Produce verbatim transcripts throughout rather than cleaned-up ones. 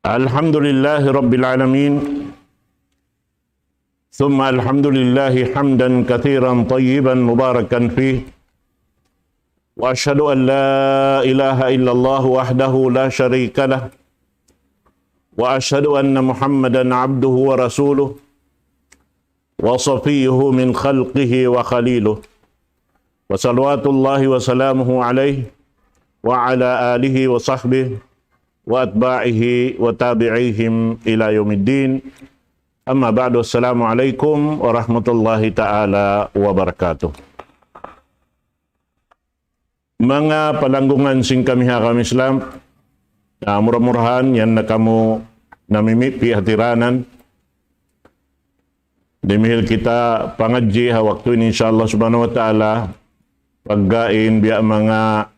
الحمد لله رب العالمين، ثم الحمد لله حمدا كثيرا طيبا مباركا فيه، وأشهد أن لا إله إلا الله وحده لا شريك له، وأشهد أن محمدا عبده ورسوله، وصفيه من خلقه وخليله، وصلوات الله وسلامه عليه وعلى آله وصحبه وأتباعه وتابعيهم إلى يوم الدين. أما بعد، السلام عليكم ورحمة الله تعالى وبركاته. Manga palanggungan sin kami ha agama Islam, ah, mura-murahan yan na kamu namimipi hatiranan. Dimihil kita pangadji' ha waktu ini, insya Allah subhanahu wa ta'ala. Pagkain biya' manga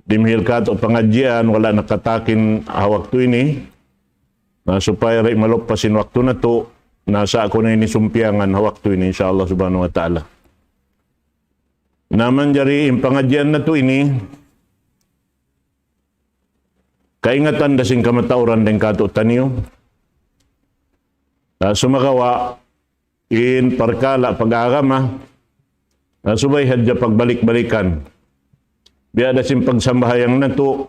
dimihil katu' pangadjian, wala' nakatakin ha waktu ini. Na supaya di' malupasin waktu natu', na sa' aku na ini sumpiyangan ha waktu ini, insya Allah subhanahu wa ta'ala. Na manjari in pangadjian natu' ini, kaingatan da sin kamatauran dayn kātu'niyu. Na sumagawa', in parkala' pag-agama, na subay hadja pagbalik-balikan. Biya' da sin pagsambahayang natu',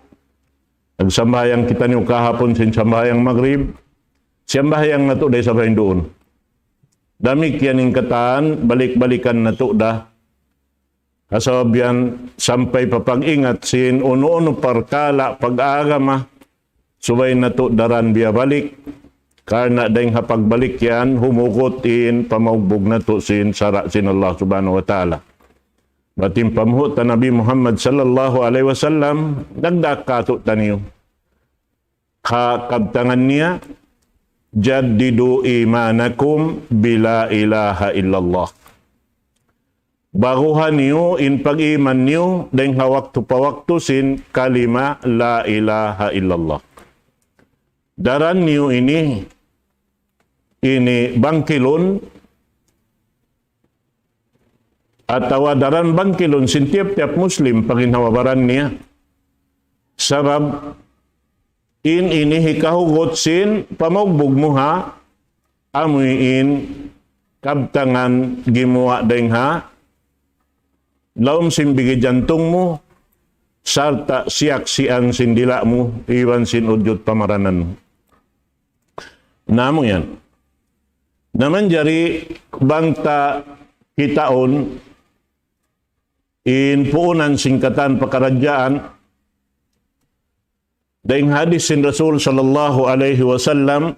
nagsambahayang kitaniyu kahapun sin sambahayang magrib, siyambahayang natu' da isab ha duun. Damikkiyan in katan, balik-balikan natu' da. Ha sabab yan, sampay pa pag-ingat sin unu-unu parkala' pag-agama, subay natu' daran biyabalik. Karna' dayng ha pagbalik yan, humugut in pamaugbug natu' sin sara' sin Allah subhanahu wa ta'ala. Bat in pamuhut ta Nabi Muhammad sallallahu alayhi wasallam, nagdaak kātu'niyu. Ha kabtangan niya, جددوا إيمانكم بلا إله إلا الله. Baguha niyu in pag-iman niyu dayn ha waktu pa waktu sin kalima la ilaha illallah. Daran niyu ini, ini bangkilun, atawa daran bangkilun sin tiyap-tiyap Muslim pa ginhawa-baran niya. Sabab in ini hikahugut sin pamaugbug mu ha, amuin kabtangan gimuwa' dayng ha lawm sin bigi jantung mu, sarta' siyaksian sin dila' mu, iban sin udjut pamaranan mu. Na amu yan. Na manjari bang ta kitaun in puunan sin katan pakaradjaan, dayng hadis sin Rasul sallallahu alayhi wasallam,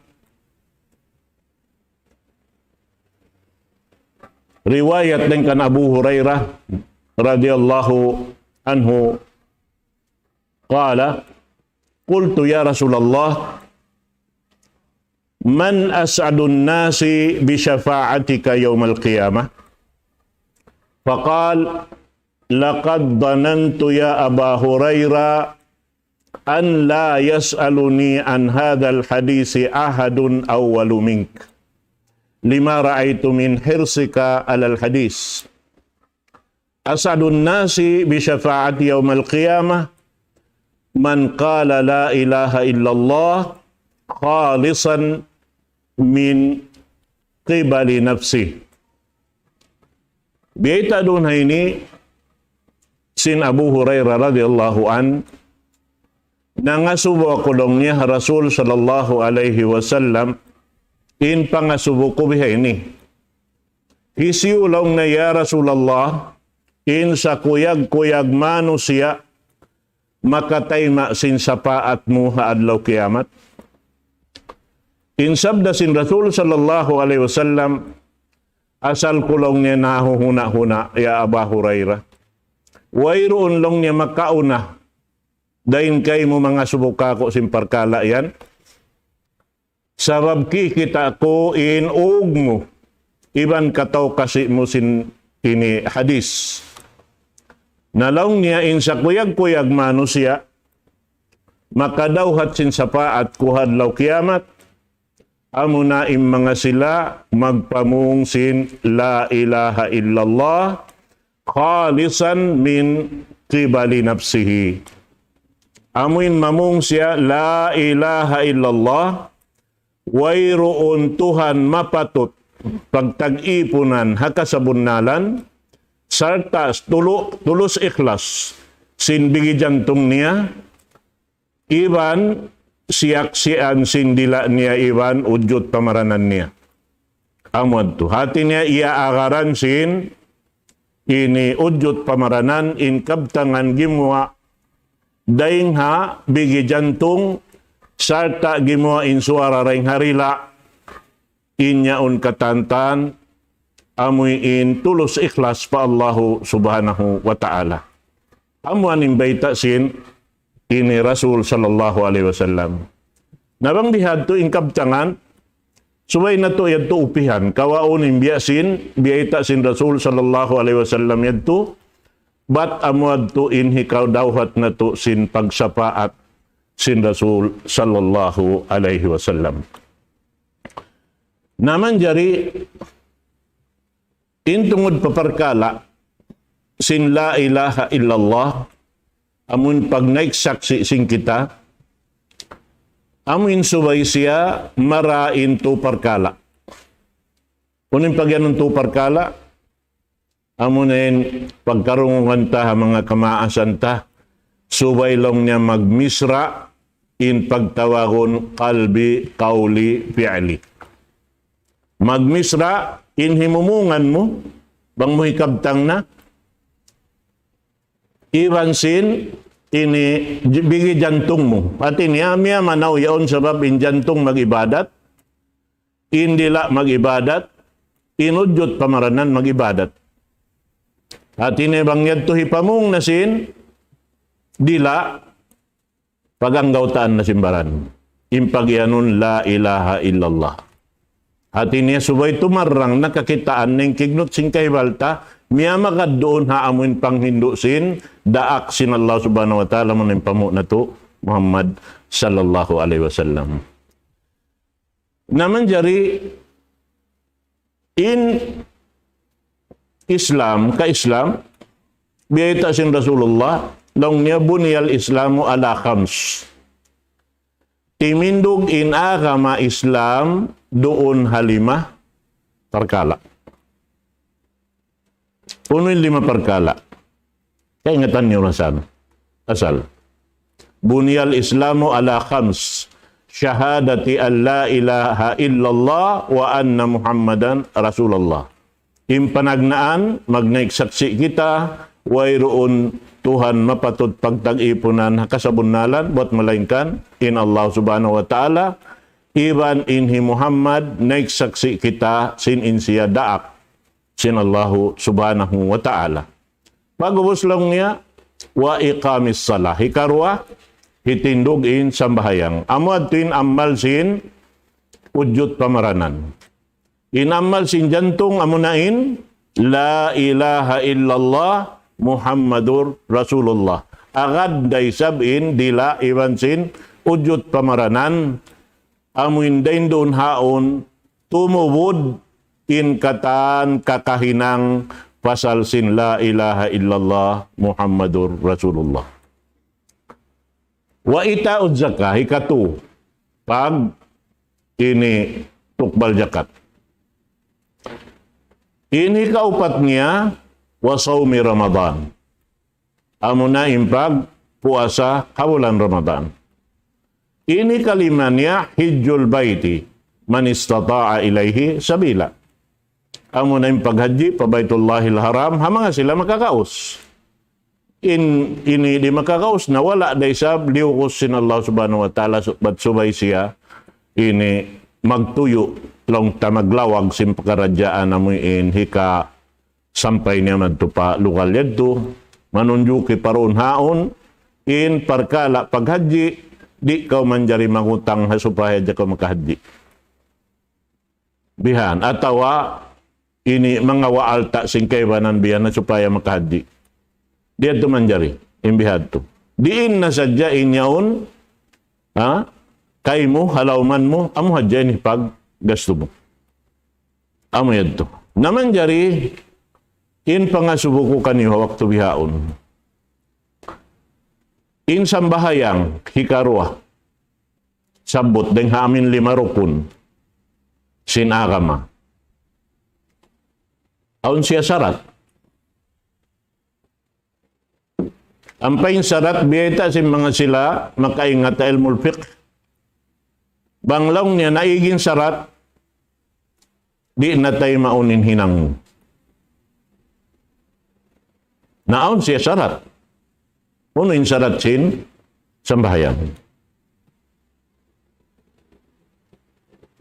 riwayat dayng kan Abu Hurairah radiyallahu anhu, قال: قلت يا رسول الله، من أسعد الناس بشفاعتك يوم القيامة؟ فقال: لقد ظننت يا أبا هريرة أن لا يسألني عن هذا الحديث أحد أول منك، لما رأيت من حرصك على الحديث. أسعد الناس بشفاعتي يوم القيامة من قال لا إله إلا الله خالصا من قبل نفسه. Biyayta' duun ha ini sin Abu Hurairah radiyallahu anhu, nangasubu aku laung niya ha Rasul sallallahu alayhi wasallam, in pangasubu ku biha ini. Hisiyu laung niya, ya Rasulullah, in sakuyag-kuyag manusiya' makataima' sin sapaat mu ha adlaw kiyamat? In sabda sin Rasul sallallahu alayhi wasallam, asal ku laung niya nahuhuna-huna, ya Aba Hurairah. Wayruun laung niya makauna dayn kaymu mangasubu kāku' sin parkala' yan. Sabab kikita' ku in ūg mu iban kataw kasi mu sin ini hadis. Na laung niya in sakuyag-kuyag manusiya' makadawhat sin sapaat ku ha adlaw kiyamat, amuna in manga sila magpamung sin la ilaha illallah khalisan min qibali nafsihi. Amuin mamung siya, "La ilaha illallah, wayruun Tuhan mapatut pagtag-ipunan ha kasabunnalan, sarta' tulu-, tulus ikhlas sin bigi jantung niya, iban siyaksian sin dila' niya iban ujud pamaranan niya." Amu yadtu. Hati niya iyaagaran sin ini ujud pamaranan in kabtangan gimuwa' dayn ha bigi jantung sarta' gimuwa' in suwara dayn ha dila', in yaun katantan amuin tulus ikhlas pa Allahu Subhanahu wa Ta'ala. Amu yan in bayta' sin ini Rasul sallallahu alayhi wasallam. Na bang bihadtu in kabtangan, subay natu' yadtu upihan, kawaun in biya' sin, biyayta' sin Rasul sallallahu alayhi wasallam yadtu, bat amu yadtu in hikadawhat natu' sin pagsapaat sin Rasul sallallahu alayhi wasallam. Na manjari in tungud pa parkala' sin la ilaha illallah, amun pagnaik saksi' sin kita, amun subay siya mara in tu parkala'. Unu in pagiyanun tu parkala', amun in pagkarungugan ta ha manga kamaasan ta, subay laung niya magmisra in pagtawagun qalbi, qawli, fi'li. Magmisra in himumungan mu, bang mu hikabtang na, iban sin ini j-, bigi jantung mu. Hati niya, miyamanaw yaun sabab in jantung mag-ibadat, in dila' mag-ibadat, in ujud pamaranan mag-ibadat. Hati niya bang yadtu hipamung na sin dila', paganggawtaan na sin baran. In pagiyanun la ilaha illallah. Hati niya subay tumarrang na kakitaan na in kignut sin kahibal ta, miyamagad duun ha amuin panghindu' sin daak sin Allah Subhanahu wa Ta'ala, amun in pamu' natu' Muhammad sallallahu alayhi wasallam. Na manjari in Islam, ka-Islam, biyayta' sin Rasulullah, laung niya بني الإسلام على خمس. Timindug in agama Islam duun ha lima parkala'. Unu in lima parkala'? Kaingatan niyu ra san. Asal. بني الإسلام على خمس. شهادة أن لا إله إلا الله وأن محمدا رسول الله. In panagnaan, magnaik saksi' kita, wayruun Tuhan mapatut pagtag-ipunan ha kasabunnalan, buat malaingkan in Allah Subhanahu wa Ta'ala, iban in hi Muhammad, naik saksi' kita sin in siya daak sin Allahu Subhanahu wa Ta'ala. Pag'ubus laung niya, وإقام الصلاة. Hikaruwa, hitindug in sambahayang. Amu yadtu in amal sin ujud pamaranan. In amal sin jantung amuna in, لا إله إلا الله محمد رسول الله. Agad da isab in dila' iban sin ujud pamaranan. Amuin dayn duun haun, tumubud in katan kakahinang pasal sin لا إله إلا الله محمد رسول الله. وإيتاء الزكاة, hikatu, pag ini tukbal jakat. In hikaupat niya, وصوم رمضان. Amuna in pagpuasa ha bulan Ramadan. In hikalima niya, حج البيت من استطاع إليه سبيلا. Amuna in paghajji pa Baytullahil Haram, ha manga sila makakaus. In, ini di' makakaus na wala' da isab liyukus sin Allah Subhanahu wa Ta'ala su-, bat subay siya ini magtuyu' laung ta maglawag sin pakaradjaan amu in hika sampay niya madtu pa lugal yadtu, manunjuki pa duun haun, in parkala' paghajji, di' kaw manjari mangutang ha supaya hadja kaw makahajji. Bihan, atawa ini mangawa' alta' sin kaibanan bihan na supaya makahajji. Di' yadtu manjari, in bihadtu. Diin na sadja in yaun, ha? Kaymu, ha lawman mu, amu hadja in hipaggastu mu. Amu yadtu. Na manjari, in pangasubu ku kaniyu ha waktu bihaun. In sambahayang hikaruwa, sabbut dayn ha amin lima rukun sin agama. Awn siya sarat. Ampa in sarat biyayta' sin manga sila makaingat ha ilmul fiqh. Bang laung niya naig in sarat, di' na taymaun in hinang mu. Na awn siya sarat. Unu in sarat sin sambahayang?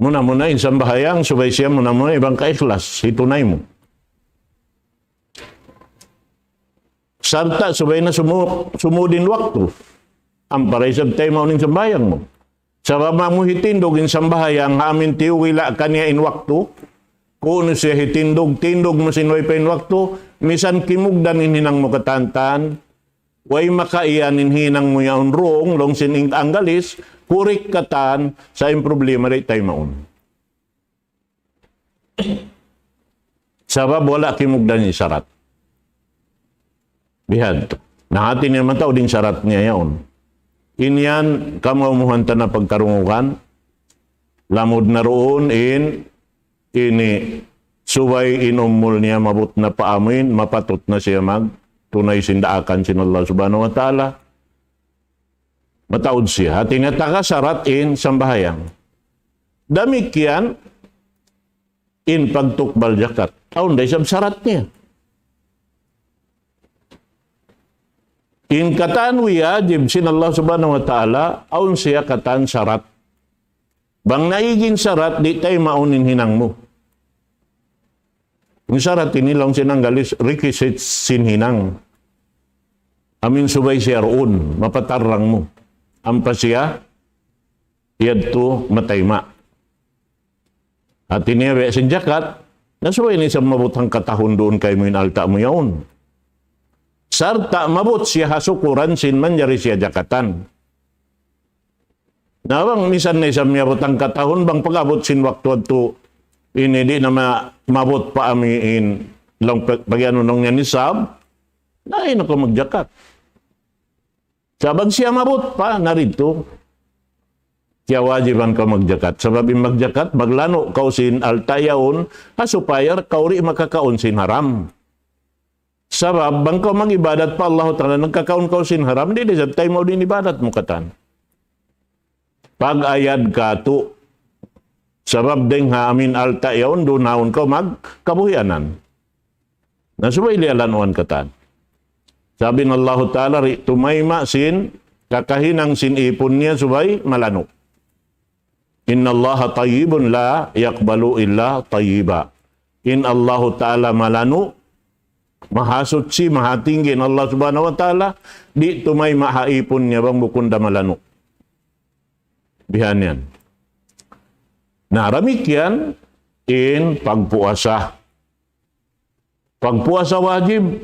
Muna-muna in sambahayang, subay siya muna-muna iban kaikhlas, hitunay mu. Sarta' subay na sumu-, sumud in waktu. Ampa da isab taymaun in sambahayang mu. Sabab bang mu hitindug in sambahayang ha amin tiyugila' kaniya in waktu, kunu' siya hitindug, tindug mu sin way pa in waktu, misan kimugdan in hinang mu katan-katan, way makaiyan in hinang mu yaun wrong, laung sin Ing-, Anggalis, correct katan, sa' in problema di' taymaun. Sabab wala' kimugdan in sarat. Bihadtu. Na hati niya mataud in sarat niya yaun. In yan, kamaumuhan ta na pagkarungugan. Lamud na duun in, ini subay in umul niya maabut na pa amuin, mapatut na siya magtunay sin daakan sin Allah Subhanahu wa Ta'ala. Mataud siya. Hati niya taga sarat in sambahayang. Damikkiyan, in pagtukbal jakat. Awn da isab sarat niya. In katan wiyajib sin Allah Subhanahu wa Ta'ala, awn siya katan sarat. Bang naig in sarat, di' taymaun in hinang mu. In sarat ini laung sin Anggalis, requisite sin hinang. Amin subay siya duun, mapatarrang mu. Ampa siya, yadtu matayma'. Hati niya biya' sin jakat, na subay na isab maabut hangkatahun duun kaymu in alta' mu yaun. Sarta' maabut siya ha sukuran sin manjari siya jakatan. Na bang misan na isab miyabut hangkatahun, bang pag-abut sin waktu yadtu ini di' na ma-, maabut pa amuin laung pa-, pag-anu laung niya nisab, na ayaw na kaw magjakat. Sa' bang siya maabut pa, na didtu, kiyawajiban kaw magjakat. Sabab in magjakat, maglanu' kaw sin alta' yaun, ha supaya kaw di' makakaun sin haram. Sabab, bang kaw mag-ibadat pa Allahu Ta'ala, nagkakaun kaw sin haram, di' da isab taymaun in ibadat mu katan. Pag-ayad katu'. Sabab dayng ha amuin alta' yaun, duun haun kaw magkabuhianan. Na subay liyalanguan katan. Sabab in Allahu Ta'ala, di' tumayma' sin kakahinang sin ipun niya subay malanu'. إن الله طيب لا يقبل إلا طيبا. In Allahu Ta'ala malanu', mahasuchi, mahatinggi in Allah Subhanahu wa Ta'ala, di' tumayma' ha ipun niya bang bukun da malanu'. Bihan yan. Na damikkiyan in pagpuasa. Pagpuasa wajib.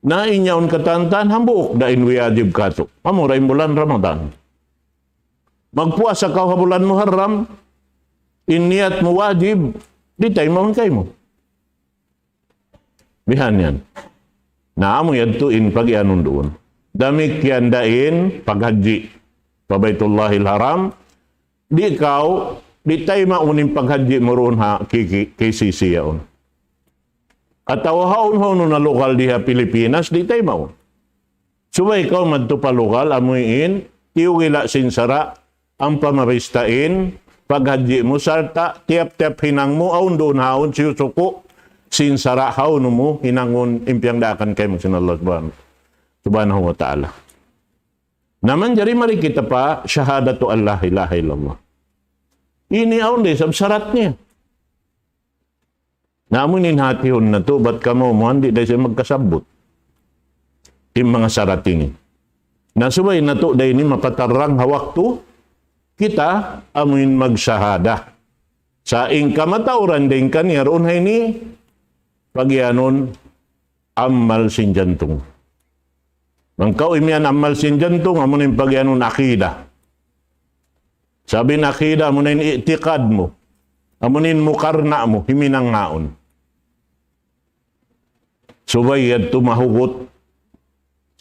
Na in yaun katan-katan hambuuk da in wiyajib katu'. Amu ra in bulan Ramadan. Magpuasa kaw ha bulan Muharram, in niyat mu wajib, di' taymaun kaymu. Bihan yan. Na amu yadtu in pag-iyanun duun. Damikkiyan da in paghajji pa Baytullahil Haram, di' kaw, di' taymaun in paghajji mu duun ha K-, K-, K C C yaun. Atawa hawnu-hawnu na lugal di ha Pilipinas, di' taymaun. Subay kaw madtu pa lugal, amuin, tiyugila' sin sara', ampa mabista in paghajji mu sarta', tiyap-tiyap hinang mu, awn duun haun siyusuku', sin sara' hawnu mu, hinangun in piyangdaakan kaymu sin Allah Subhanahu, Subhanahu wa Ta'ala. Na manjari mari kita pa shahadatu an la ilaha illallah. Ini awn da isab sarat niya. Na amu in hatihun natu', bat kamu muhan di' da isab magkasabbut in manga sarat ini. Na subay natu' da ini mapatarrang ha waktu kita amuin magsahada. Sa' in kamatauran da in kaniya duun ha ini, pagiyanun amal sin jantung. Bang kaw imiyan amal sin jantung, amu in pagiyanun akida. Sabab in akida, amu in i'tikad mu. Amu in mukarna' mu, himinang haun. Subay yadtu mahugut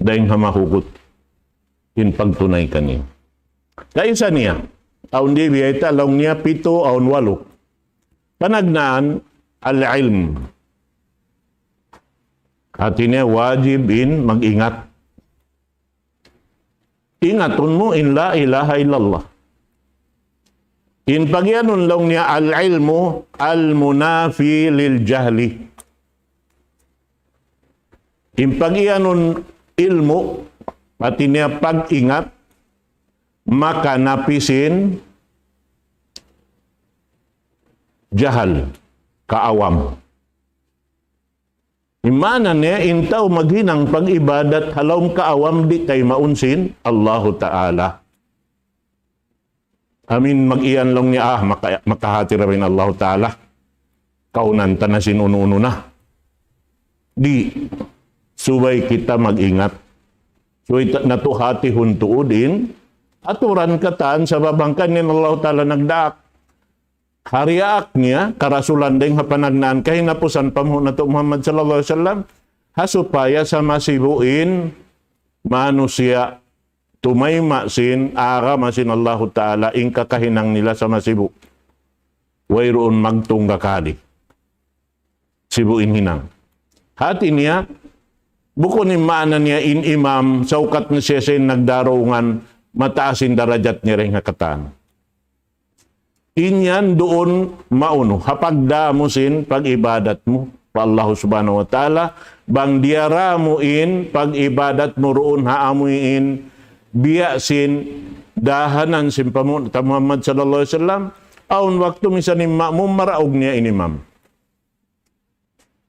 Dayn ha mahugut in pagtunay kaniya. Kaisa niya, awn di' biyayta' laung niya pitu, awn walu. Panagnaan, al-ilm. Hati niya wajib in mag-ingat. Ingatun mu in la ilaha illallah. In pagiyanun laung niya al-ilmu al-munafi lil jahli. In pagiyanun ilmu', hati niya pag-ingat, makanapi sin jahal, kaawam. In maana niya, in tau maghinang pag-ibadat ha lawm kaawam di' kaymaun sin Allahu Ta'ala. Amin mag-iyan laung niya, ah, maka-, makahati ra in Allahu Ta'ala. Kaunan ta na sin unu-unu na. Di', subay kita mag-ingat. Subay ta-, natu' hatihun tuud in aturan katan sabab hangkan in Allahu Ta'ala nagdaak. Ha diyaak niya, karasulan dayn ha panagnaan kahinapusan panghu' natu' Muhammad sallallahu alayhi wasallam, ha supaya sa masibu' in manusiya' tumayma' sin agama sin Allahu Ta'ala in kakahinang nila sa masibu'. Wayruun magtungga kali. Sibu' in hinang. Hati niya, bukun in maana niya in imam, saukat na siya sin nagdarungan, mataas in darajat niya dayn ha katan. In yan duun maunu, ha pagdamu sin pag-ibadat mu pa Allah Subhanahu wa Ta'ala, bang diyara mu in pag-ibadat mu duun ha amuin biya' sin dahanan sin pamu-, ta Muhammad sallallahu alayhi wasallam, awn waktu misan in ma'mum maraug niya in imam.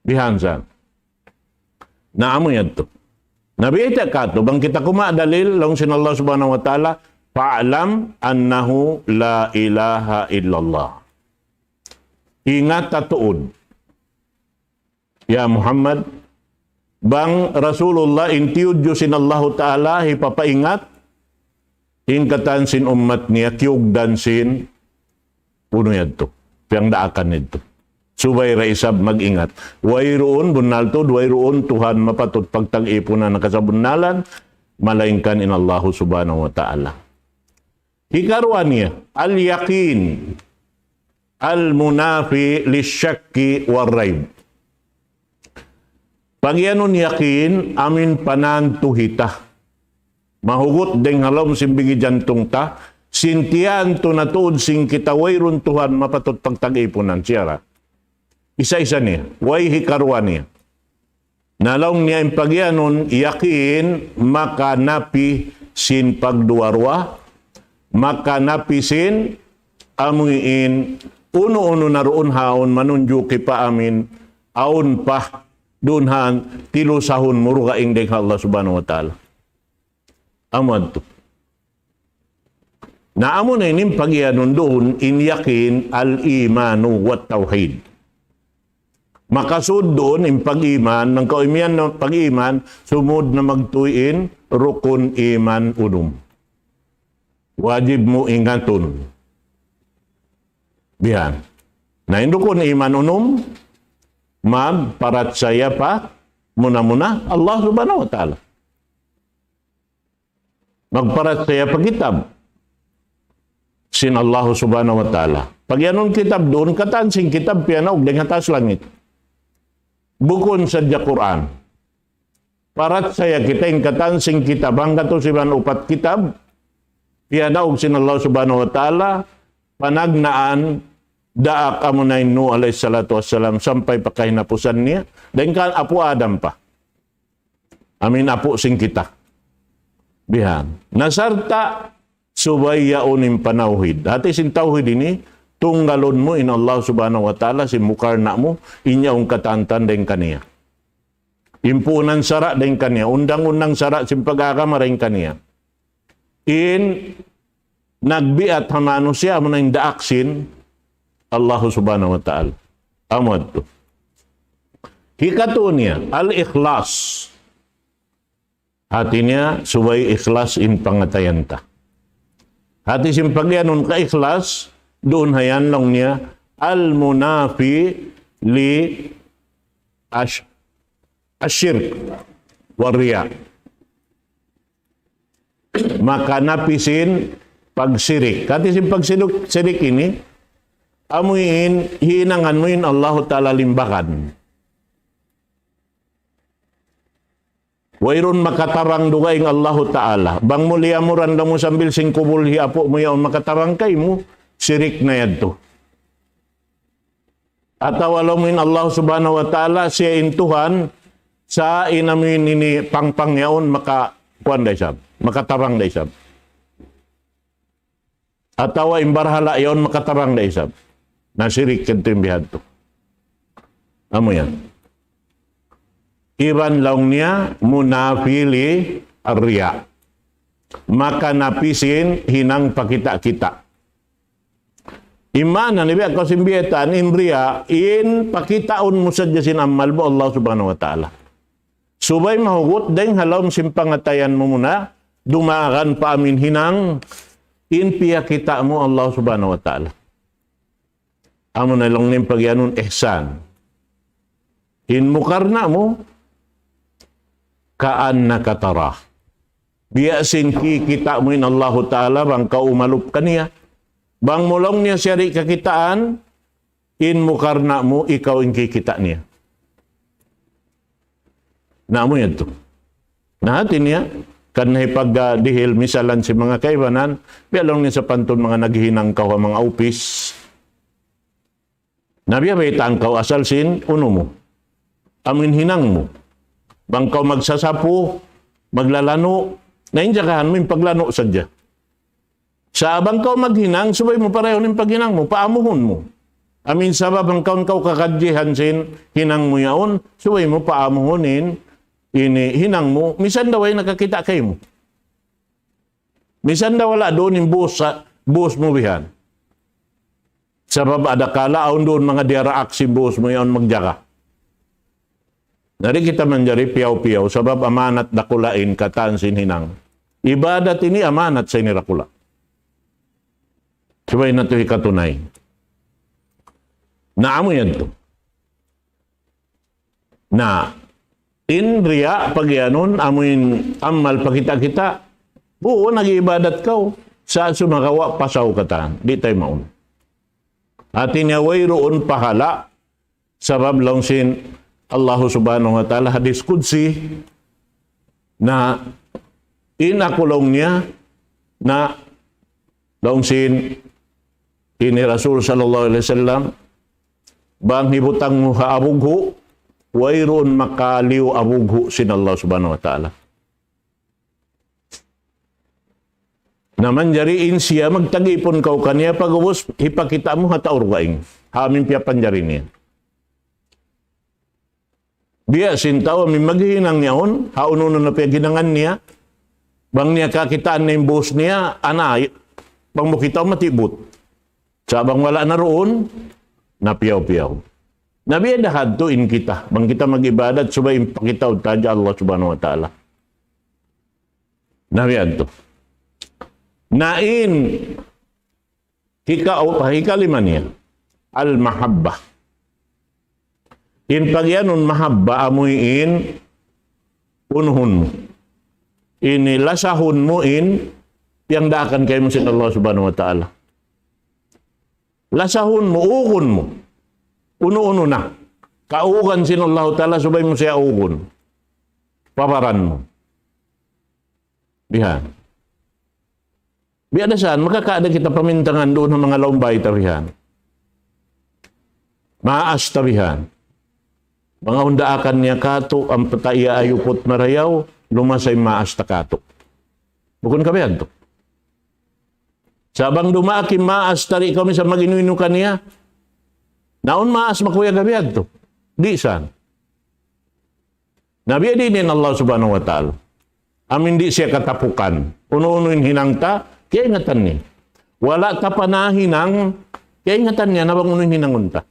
Bihan sa. Na amu yadtu. Na biyayta' katu', bang kita kumawa' dalil, laung sin Allah Subhanahu wa Ta'ala, فاعلم أنه لا إله إلا الله. Ingat tuud, ya Muhammad, bang Rasulullah in tiyudju sin Allahu Ta'ala hipapaingat, in katan sin ummat niya kiyugdan sin unu yadtu, piyagdaakan yadtu. Subay da isab mag-ingat. Wayruun, bunnal tuud, wayruun Tuhan mapatut pagtag-ipunan ha kasabunnalan, malaingkan in Allahu Subhanahu wa Ta'ala. Hikaruwa niya, al-yaqin, al-munafi lish-shakki war-rayb. Pagiyanun yakin, amin panantu hita. Mahugut dayn ha lawm sin bigi jantung ta, sin tiyantu na tuud sin kita wayruun Tuhan mapatut pagtag-ipunan siya ra. Isa-isa niya, way hikaruwa niya. Na laung niya in pagiyanun yakin, makanapi sin pagduwa-ruwa, makanapi sin amuin unu-unu na duun ha yaun manunjuki pa amin awn pa duun ha tilusahun mu dugaing dayn ha Allah Subhanahu wa Ta'ala. Amu yadtu. Na amu na ini in pagiyanun duun in yakin al-imanu wat tawhid. Makasud duun in pag-iman, bang kaw imiyan na pag-iman, sumud na magtuy in rukun iman unum. Wajib mu ingatun. Bihan. Na in rukun iman unum, magparachaya pa muna-muna Allah Subhanahu wa Ta'ala. Magparachaya pa kitab sin Allah Subhanahu wa Ta'ala. Pagiyanun kitab duun, katan sin kitab piyanaug dayn ha taas langit. Bukun sadja Qur'an. Parachaya kita in katan sin kitab, hanggatus iban upat kitab, piyanaug sin Allah Subhanahu wa Ta'ala, panagnaan, daak amuna in Nuh alayhi salatu wassalam, sampay pa kahinapusan niya, dayn kan apu' Adam pa. Amin apu' sin kita. Bihan. Na sarta' subay yaun in panawhid. Hati sin tawhid ini, tunggalun mu in Allah Subhanahu wa Ta'ala, sin mukarna' mu, in yaun katantan dayn kaniya. In puunan sara' dayn kaniya, undang-undang sara' sin pag-agama dayn kaniya. In nagbiat ha manusiya', amuna in daak sin Allah Subhanahu wa Ta'ala. Amu yadtu. Hikatu niya, al-ikhlas. Hati niya, subay ikhlas in pangatayan ta. Hati sin pagiyanun kaikhlas, duun ha yan laung niya, al-munafi li ash-, ash-shirk wa riya. Maka napi sin pagsirik. Hati sin pagsirik, sirik ini, amu in hinangan mu in Allahu Ta'ala limbakan. Wayruun makatabang dugaing Allahu Ta'ala. Bang mu liyamuran da mu sambil sin kubul hi apu' mu yaun makatabang kaymu, sirik na yadtu. Atawa laung mu in Allah Subhanahu wa Ta'ala, siya in Tuhan, sa' in amu in ini pangpang yaun maka, kuwan da isab, makatabang da isab. Atawa in barhala' yaun makatabang da isab. Na sirik yadtu in bihadtu. Amu yan. Iban laung niya munafi li riya. Maka napi sin hinang pakita'-kita'. In maana niya biya' kaw sin biyaytaan in riya, in pakitaun mu sadja sin amal mu Allah Subhanahu wa Ta'ala. Subay mahugut dayng ha lawm sin pangatayan mu muna, dumagan pa amu in hinang, in piyakita' mu Allah Subhanahu wa Ta'ala. Amu na laung niya in pagiyanun ihsan. In mukarna' mu, كأنك تراه. Biya' sin kikita' mu in Allahu Ta'ala bang kaw umalup kaniya. Bang mu laung niya siya di' kakitaan, in mukarna' mu ikaw in kikita' niya. Na amu yadtu. Na hati niya, kan hipagdihil misalan sin manga kaibanan, biya' laung niya sapantun manga naghihinang kaw ha manga upis. Na biya' baytaan kaw asal sin unu mu. Amu in hinang mu. Bang kaw magsasapu, maglalanu', na in jagahan mu in paglanu' sadja. Sa' bang kaw maghinang, subay mu parayahun in paghinang mu, paamuhun mu. Amu in sabab bang kaw, kaw kakadjihan sin hinang mu yaun, subay mu paamuhun in ini hinang mu, misan da way nakakita' kaymu. Misan da wala' duun in boss sa, boss mu bihan. Sabab adakala awn duun manga diyaraak sin boss mu yaun magjaga. Na di' kita manjari piyaw-piyaw, sabab amanat dakula' in katan sin hinang. Ibadat ini amanat sa ini dakula'. Subay natu' hikatunay. Na amu yadtu. Na, in riya' pagiyanun, amu in amal pakita'-kita', buun nag-iibadat kaw, sa' sumagawa' pasaw katan, di' taymaun. Hati niya wayruun pahala', sabab laung sin Allahu Subhanahu wa Ta'ala hadis Qudsi, na in aku laung niya, na laung sin ini Rasul sallallahu alayhi wasallam, bang hibutang mu ha abughu', wayruun makaliyu abughu' sin Allah Subhanahu wa Ta'ala. Na manjari in siya magtagipun kaw kaniya pag'ubus hipakita' mu ha tau dugaing. Ha amu in piyapanjari niya. Biya' sin tau amu in maghihinang yaun, ha unu-unu na piyaghinangan niya, bang niya kakitaan na in boss niya, anay, bang mu kitaun matibut. Sa' bang wala' na duun, na piyaw-piyaw. Na biya' da hadtu in kita, bang kita mag-ibadat, subay in pakitaun ta hadja Allah Subhanahu wa Ta'ala. Na biya' hadtu. Na in hika-, hikalima niya, al-mahabbah. In pagiyanun mahabbah amu in unuhun mu. Ini lasahun mu in piyangdaakan kaymu sin Allah Subhanahu wa Ta'ala. Lasahun mu, ugun mu. Unu-unu na. Kaugan sin Allah Ta'ala subay mu siya ugun. Pabaran mu. Bihan. Biya' da isab, makakaada kita pamintangan duun ha manga lawm bay ta bihan. Maas ta bihan. Manga hundaakan niya katu', ampa ta iya ayuput marayaw, lumasa in maas ta katu'. Bukun ka biya' yadtu. Sa' bang dumaak in maas ta di' kaw misan mag-inu-inu kaniya. Na awn maas makuyag ha biya' yadtu. Di' isab. Na biya' diin in Allah Subhanahu wa Ta'ala. Amu in di' siya katapukan. Unu-unu in hinang ta, kiyaingatan niya. Wala' ta pa nahinang, kiyaingatan niya na bang unu in hinangun ta.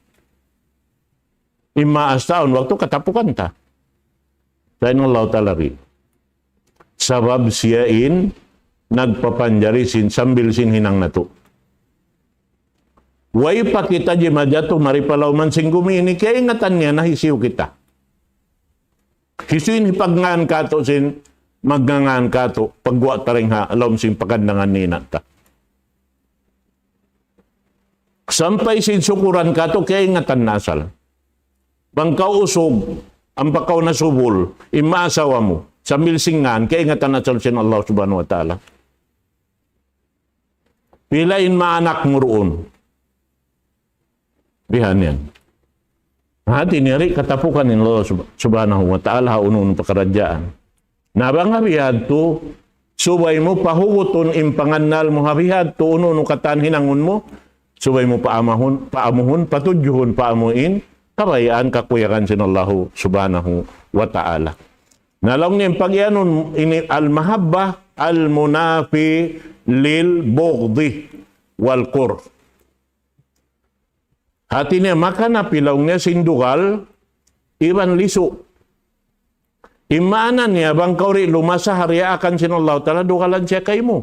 In maas ta awn waktu katapukan ta. Sa' in Allah Ta'ala di'. Sabab siya in nagpapanjari sin sambil sin hinang natu'. Way pa kita jimajatu mari pa lawm sin gumi ini, kiyaingatan niya na hisiyu kita. Hisiyu in hipagngan katu' sin magngangan katu', pagguwa' ta dayn ha lawm sin pagandangan nina' ta. Sampay sin sukuran katu', kaingatan na asal. Bang kaw usug, ampa kaw nasubul, in maasawa mu, sambil sin ngan, kaingatan na asal sin Allah Subhanahu wa Ta'ala. Pila in maanak mu duun. Bihan yan. Hati niya di' katapukan in Allah Sub-, Subhanahu wa Ta'ala, ha unu-unu pakaradjaan. Na bang ha bihadtu, subay mu pahugutun in pangannal mu ha bihadtu, unu-unu katan hinangun mu, subay mu paamahun, paamuhun, patudjuhun, paamuin, kabayaan kakuyagan sin Allahu Subhanahu wa Ta'ala. Na laung niya in pagiyanun ini al-mahabbah al-munafi lil-bughdi wal-kurh. Hati niya makanapi laung niya sin dugal iban lisu'. In maana niya bang kaw di' lumasa ha diyaakan sin Allah Ta'ala, dugalan siya kaymu.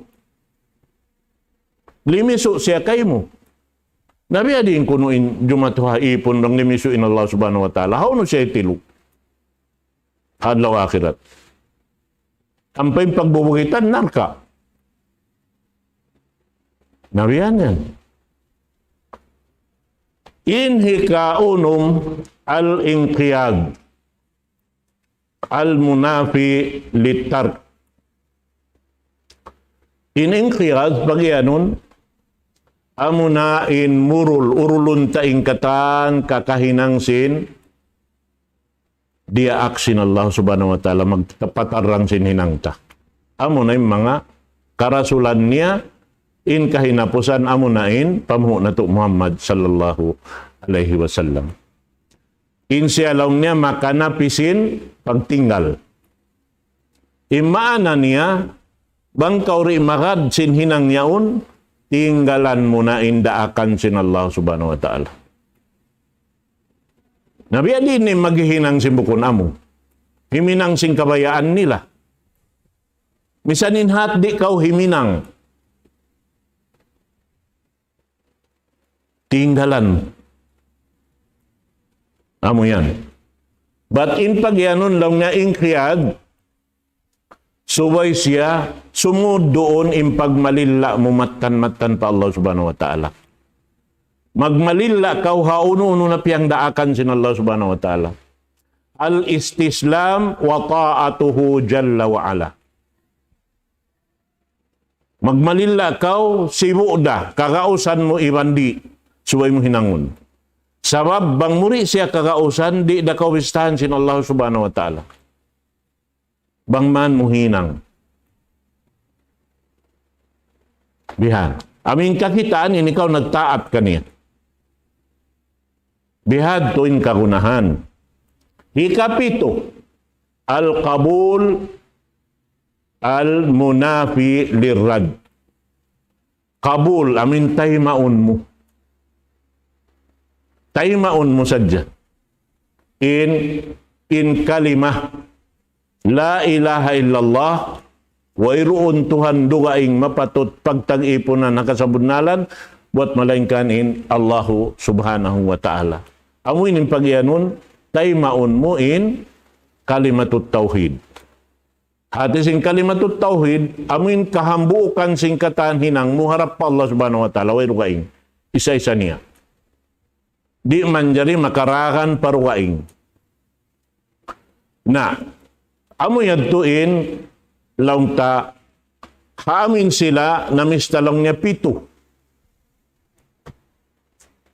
Limisu' siya kaymu. Na biya' diin kunu' in jumatu ha ipun bang limisu' in Allah Subhanahu wa Ta'ala. Hawnu siya hitilu' ha adlaw akhirat? Ampa in pagbubugitan narka'. Na biya' yan. In hikaunum al-inqiyad. Al-munafi lit-tark. In inqiyad pagiyanun, amuna in murul, urulun ta in katan kakahinang sin diyaak sin Allah Subhanahu wa Ta'ala, magpatarrang sin hinang ta. Amuna in manga karasulan niya, in kahinapusan, amuna in pamuhu' natu' Muhammad sallallahu alayhi wasallam. In siya laung niya makanapi sin pagtinggal. In maana niya, bang kaw di' magad sin hinang yaun, tinggalan mu na in daakan sin Allah Subhanahu wa Ta'ala. Na biya' diin in maghihinang sin bukun amu. Himinang sin kabayaan nila. Misan in hat di' kaw himinang. Tinggalan. Amu yan. Bat in pagiyanun laung niya inqiyad, subay siya sumud duun in pagmalilla' mu mattan-mattan pa Allah Subhanahu wa Ta'ala. Magmalilla' kaw ha unu-unu na piyangdaakan sin Allah Subhanahu wa Ta'ala. Al-istislam wa ta'atuhu jalla wa ala. Magmalilla' kaw, sibu' da, kagausan mu iban di', subay mu hinangun. Sabab, bang mu di' siya kagausan, di' da kaw bistahan sin Allah Subhanahu wa Ta'ala. Bang man mu hinang. Bihan. Amu in kakitaan, in ikaw nagtaat kaniya. Bihadtu in kagunahan. Hikapitu, al-qabul al-munafi lirrad. Qabul, amu in taymaun mu. Taymaun mu sadja. In, in kalimah, la ilaha illallah, wayruun Tuhan dugaing mapatut pagtag-ipunan ha kasabunnalan, buwat malaingkan in Allahu Subhanahu wa Ta'ala. Amu ini in pagiyanun, taymaun mu in kalimatut tawhid. Hati sin kalimatut tawhid, amu in kahambuukan sin katan hinang mu harap pa Allah Subhanahu wa Ta'ala, way dugaing. Isa-isa niya. Di' manjari makaragan pa dugaing. Na, amu yadtu in laung ta, ha amin sila namista laung niya pitu.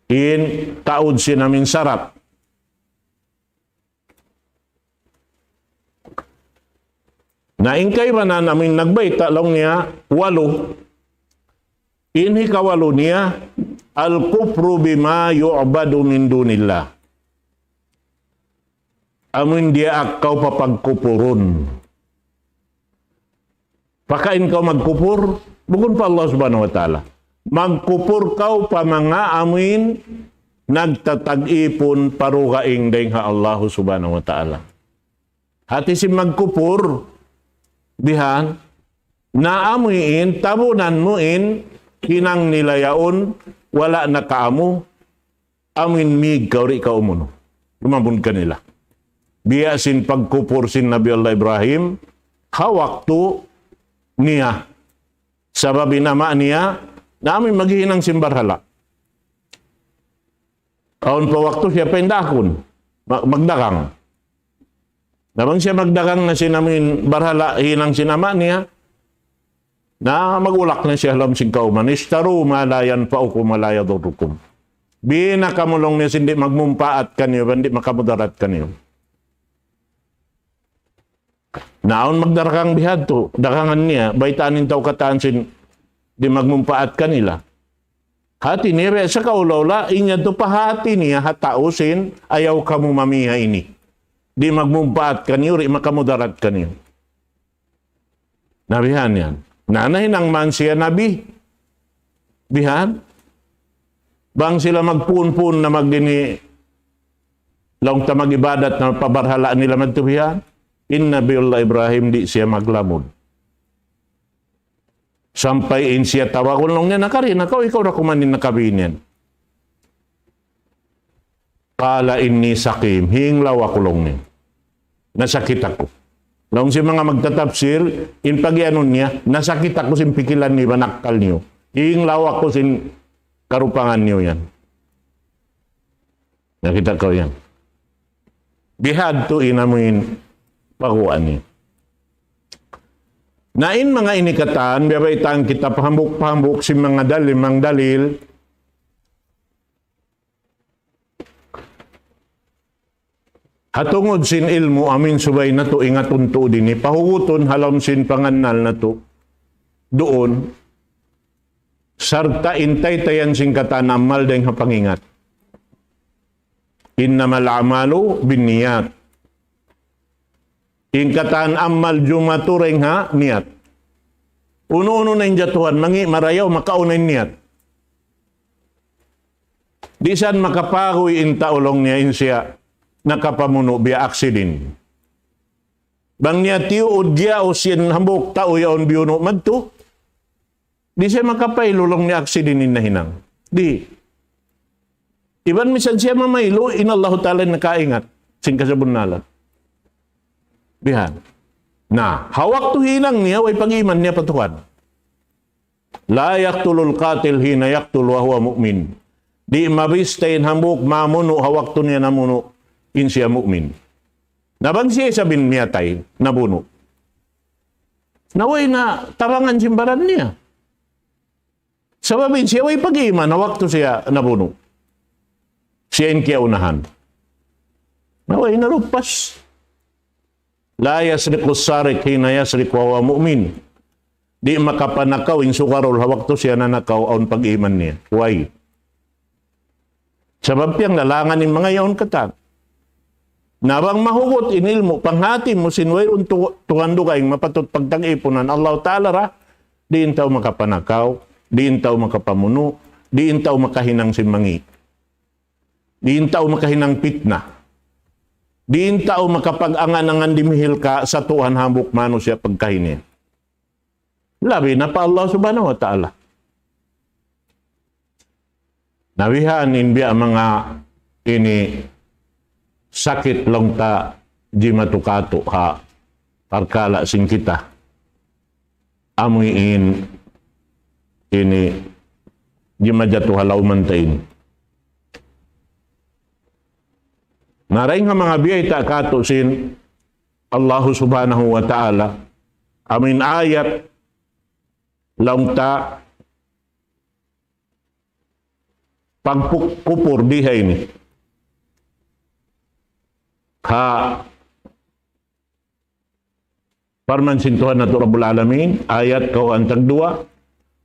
In taud sin amin sarat. Na in kaibanan amu in nagbayta' laung niya walu. In hikawalu niya, al-kufru bima yu'badu min dunillah. Amu in diyaak kaw papagkupurun. Pakain kaw magkupur, bukun pa Allah Subhanahu wa Ta'ala. Magkupur kaw pa manga amu in nagtatag-ipun pa dugaing dayn ha Allah Subhanahu wa Ta'ala. Hati sin magkupur, bihan, na amu in, tabunan mu in, hinang nila yaun, wala' na kaamu, amu in mīg kaw di' kaw umunu. Lumabun kanila. Biya' sin pagkupur sin Nabi Allah Ibrahim, ha waktu niya. Sabab in ama' niya, na amuin maghihinang sin barhala'. Awn pa waktu siya pa in daakun, ma-, magdagang. Na bang siya magdagang na sin amuin barhala' hinang sin ama' niya, na mag-ulak na siya ha lawm sin kawman, "اشتروا ما لا ينفعكم ولا يضركم." Bī na kamu laung niya sin di' magmumpaat kaniyu, iban di' makamudarat kaniyu. Na awn magdagang bihadtu, dagangan niya, baytaan in tau katan sin di' magmumpaat kanila. Hāti niya, biya' sa kaula-ula, in yadtu pa hāti niya, ha tau sin, ayaw kamu mamiha ini. Di' magmumpaat kaniyu, di' makamudarat kaniyu. Na bihan yan. Na nahinang man siya nabi. Bihan. Bang sila magpun-pun na magdini, laung ta mag-ibadat na pa barhala' nila madtu bihan. In Nabiullah Ibrahim di' siya maglamud. Sampay in siya tawagun laung niya, "Nakari na kaw, ikaw ra kuman in nakabī niyan." "قال إني سقيم." Hinglaw aku laung niya. Nasakit aku. Laung sin manga magtatapsir, in pagiyanun niya, nasakit aku sin pikilan niyu, iban akkal niyu. Hinglaw aku sin karupangan niyu yan. Nakita' kaw yan. Bihadtu in amuin paguwaan niya. Na in manga ini katan, biya' baytaan kita pahambuuk-pahambuuk sin manga dalil, manga dalil. Ha tungud sin ilmu' amuin subay natu' ingatun tuud ini, pahugutun ha lawm sin pangannal natu' duun, sarta' in taytayan sin katan amal dayng ha pangingat. إنما الأعمال بالنيات. In katan amal jumatu dayng ha niyat. Unu-unu na in jatuhan, mangi' marayaw, makauna in niyat. Di' san makapaguy in tau laung niya in siya nakapamunu' biya' aksidin. Bang niya tiyuud giyaus in hambuuk tau yaun biyunu' madtu, di' siya makapailu laung niya aksidin in nahinang. Di'. Iban misan siya mamailu, in Allahu Ta'ala in nakaingat sin kasabunnalan. Bihan. Na, ha waktu hinang niya, way pag-iman niya pa Tuhan. لا يقتل القاتل حين يقتل وهو مؤمن. Di' mabista in hambuuk mamunu' ha waktu niya namunu' in siya mu'min. Na bang siya isab in miyatay, nabunu'. Na way na tabangan sin baran niya. Sabab in siya way pag-iman ha waktu siya nabunu'. Siya in kiyaunahan. Na way na lupas. لا يسرق السارق حين يسرق وهو مؤمن. Di' makapanakaw in sugarol ha waktu siya nanakaw awn pag-iman niya. Way. Sabab piyanglalangan in manga yaun katan. Na bang mahugut in ilmu', panghati mu sin wayruun tu-, Tuhan dugaing mapatut pagtag-ipunan, Allahu Ta'ala ra, di' in tau makapanakaw, di' in tau makapamunu', di' in tau makahinang sin mangi'. Di' in tau makahinang pitna. Di' in tau makapag-angan-angan dimihil ka sa Tuhan hambuuk manusiya' pagkahi niya. Labi na pa Allah Subhanahu wa Ta'ala. Na bihan in biya' manga ini sakit laung ta jimatu katu' ha parkala' sin kita. Amuin ini jimajatu ha lawman ta ini. Na dayng ha manga biyayta' katu' sin Allahu Subhanahu wa Ta'ala, amuin ayat laung ta pagpuk-, kupur di ha ini. Ha parman sin Tuhan natu' Rabbul Alamin, ayat kawhaan tagduwa,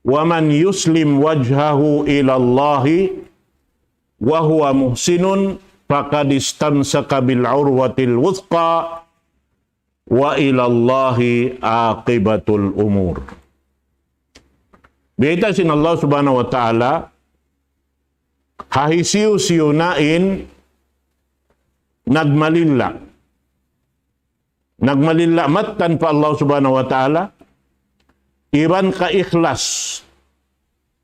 ومن يسلم وجهه إلى الله وهو محسن فقد استمسك بالعروة الوثقى وإلى الله عاقبة الأمور. Biyayta' sin Allah Subhanahu wa Ta'ala, ha hisiyu-siyu na in nagmalilla. Nagmalilla mattan pa Allah Subhanahu wa Ta'ala, iban kaikhlas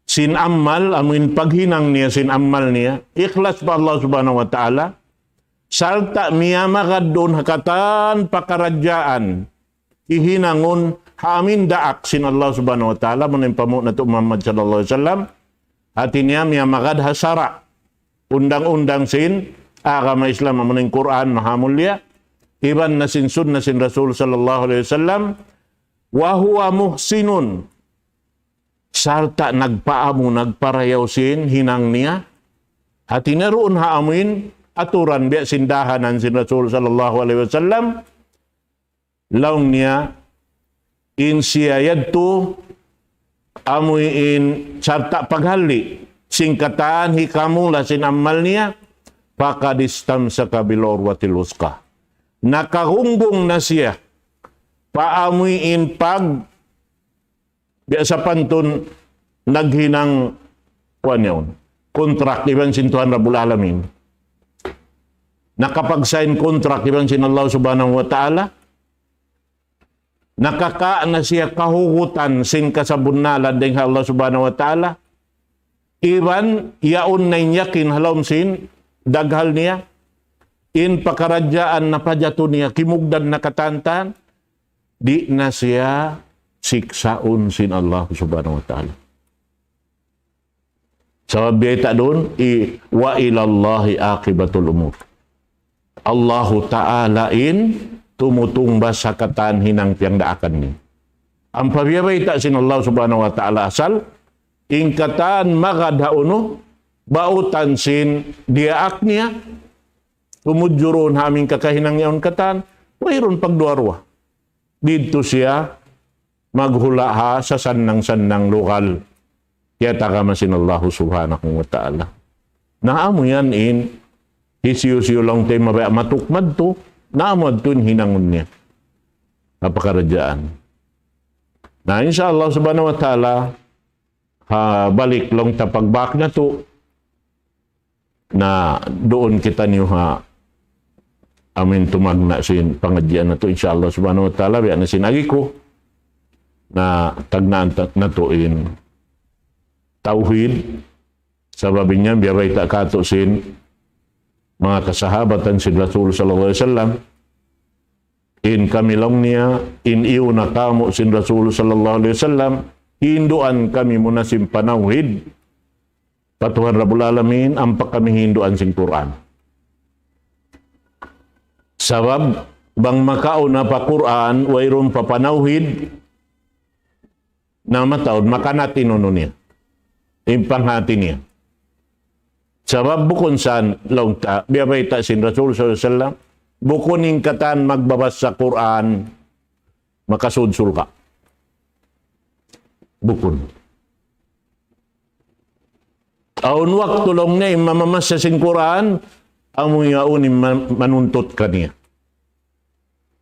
sin amal, amuin paghinang niya sin amal niya, ikhlas pa Allah Subhanahu wa Ta'ala, sarta' miyamagad duun ha katan pakaradjaan, hihinangun ha amin daak sin Allah Subhanahu wa Ta'ala, amu in panghu' natu' Muhammad sallallahu alayhi wasallam, hati niya miyamagad ha sara', undang-undang sin agama Islam, amu in Qur'an mahamulliya, iban na sin sunna sin Rasul sallallahu alayhi wasallam, wa huwa muhsinun, sarta' nagpaamu, nagparayaw sin hinang niya. Hati niya duun ha amuin aturan biya' sin dahanan sin Rasul sallallahu alayhi wasallam. Laung niya, in siya yadtu amuin sarta' paghalli' sin katan hikamula sin amal niya, faqad istamsaka bil urwatil wuthqa. Nakagunggung na siya pa amuin pag biya' sapantun naghinang kuwan yaun, kontrak iban sin Tuhan Rabbul Alamin. Nakapag-sign kontrak iban sin Allah Subhanahu wa Ta'ala. Nakaka na siya kahugutan sin kasabunnalan dayn ha Allah Subhanahu wa Ta'ala. Iban yaun na in yakin ha lawm sin daghal niya. In pakaradjaan na pajatu niya, kimugdan na katantan, di' na siya siksaun sin Allah Subhanahu wa Ta'ala. Sabab biya' ta duun, i-, wa ilallahi aqibatul umur. Allahu Ta'ala in tumutungbas ha katan hinang piyagdaakan niya. Ampa biya' bayta' sin Allah Subhanahu wa Ta'ala asal, in katan magad ha unu, bautan sin diyaak niya, tumudju duun ha amin kakahinang yaun katan, wayruun pagduwa-ruwa. Didtu siya maghula' ha sasannang-sannang lugal. Kiyatagama sin Allah Subhanahu wa Ta'ala. Na amu yan in, hisiyu-siyu laung ta mabaya' matuk madtu, na amu adtu in hinangun niya. Ha pakaradjaan. Na insya Allah Subhanahu wa Ta'ala, ha balik laung ta pagbak natu', na duun kitaniyu ha amuin tumagna' sin pangadjian natu', insya Allah Subhanahu wa Ta'ala, biya' na sin agi ku, na tagnaan ta-, natu' in tawhid, sabab in yan biya' bayta' katu' sin manga kasahabatan sin Rasul sallallahu alayhi wasallam, in kami laung niya, in iyuna kamu' sin Rasul sallallahu alayhi wasallam, hinduan kami muna sin panawhid, pa Tuhan Rabbul Alamin, ampa kami hinduan sin Qur'an. Sabab, bang makauna pa Qur'an, wayruun pa panawhid, na mataud, makanat in unu niya. In panghati niya. Sabab bukun sa laung ta, biya' bayta' sin Rasul sallallahu alayhi wasallam, bukun in katan magbabasa Qur'an, makasud surga'. Bukun. Awn waktu laung niya in mamamassa sin Qur'an, amu yaun in man-, manuntut kaniya.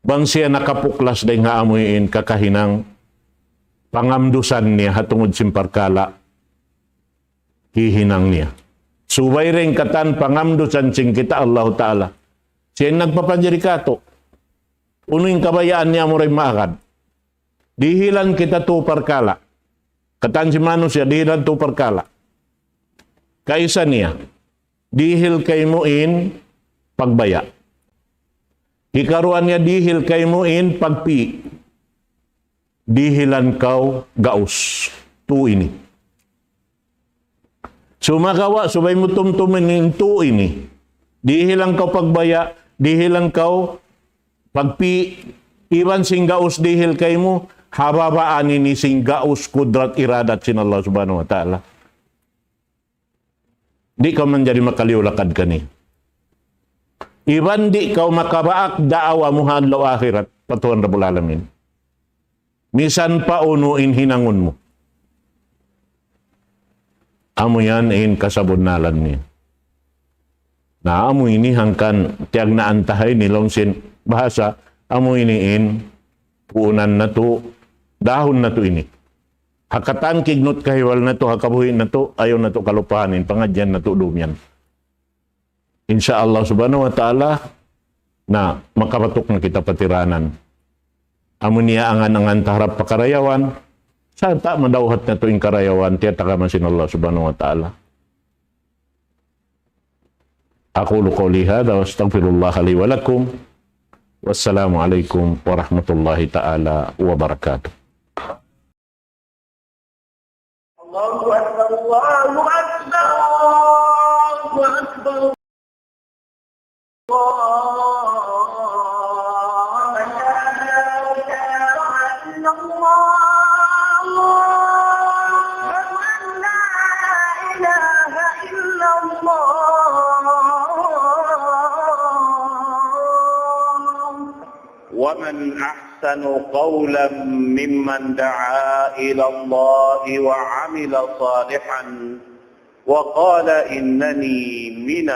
Bang siya nakapuklas dayn ha amuin kakahinang pangamdusan niya ha tungud sin parkala' hihinang niya. Subay dayn katan pangamdusan sin kita Allah Ta'ala. Siya in nagpapanjari katu'. Unu in kabayaan niya amura in maagad. Dihilan kita tu parkala'. Katan sin manusiya', dihilan tu parkala'. Kaisa niya, dihil kaymu in pagbaya'. Hikaruwa niya, dihil kaymu in pagpi'. Dihilan kaw gaus. Tu ini. Sumagawa', subay mu tumtumun in tu ini. Dihilan kaw pagbaya', dihilan kaw pagpi', iban sin gaus dihil kaymu, ha babaan ini sin gaus kudrat iradat sin Allah Subhanahu wa Ta'ala. Di' kaw manjari makaliyu lakad kaniya. Iban di' kaw makabaak daawa mu ha adlaw akhirat, pa Tuhan Rabbul Alamin. Misan pa unu in hinangun mu. Amu yan in kasabunnalan niya. Na amu ini hangkan tiyagnaan ta ha ini laung sin bahasa, amu ini in puunan natu', dahun natu' ini. Ha katan kignut kahiwal natu', ha kabuhi' natu', ayaw natu' kalupahan in pangadjian natu' dum yan. Insya Allah Subhanahu wa Ta'ala, na makabatuk na kita patiranan. Amu niya angan-angan ta harap pa karayawan, sarta' madawhat natu' in karayawan, tiyatagama sin Allah Subhanahu wa Ta'ala. أقول قولي هذا وأستغفر الله لي ولكم والسلام عليكم ورحمة الله تعالى وبركاته. الله أكبر، الله أكبر، الله أكبر. الله أكبر. لا إله إلا الله. أشهد أن لا إله إلا الله. ومن أحسن قولا ممن دعا إلى الله وعمل صالحا وقال إنني من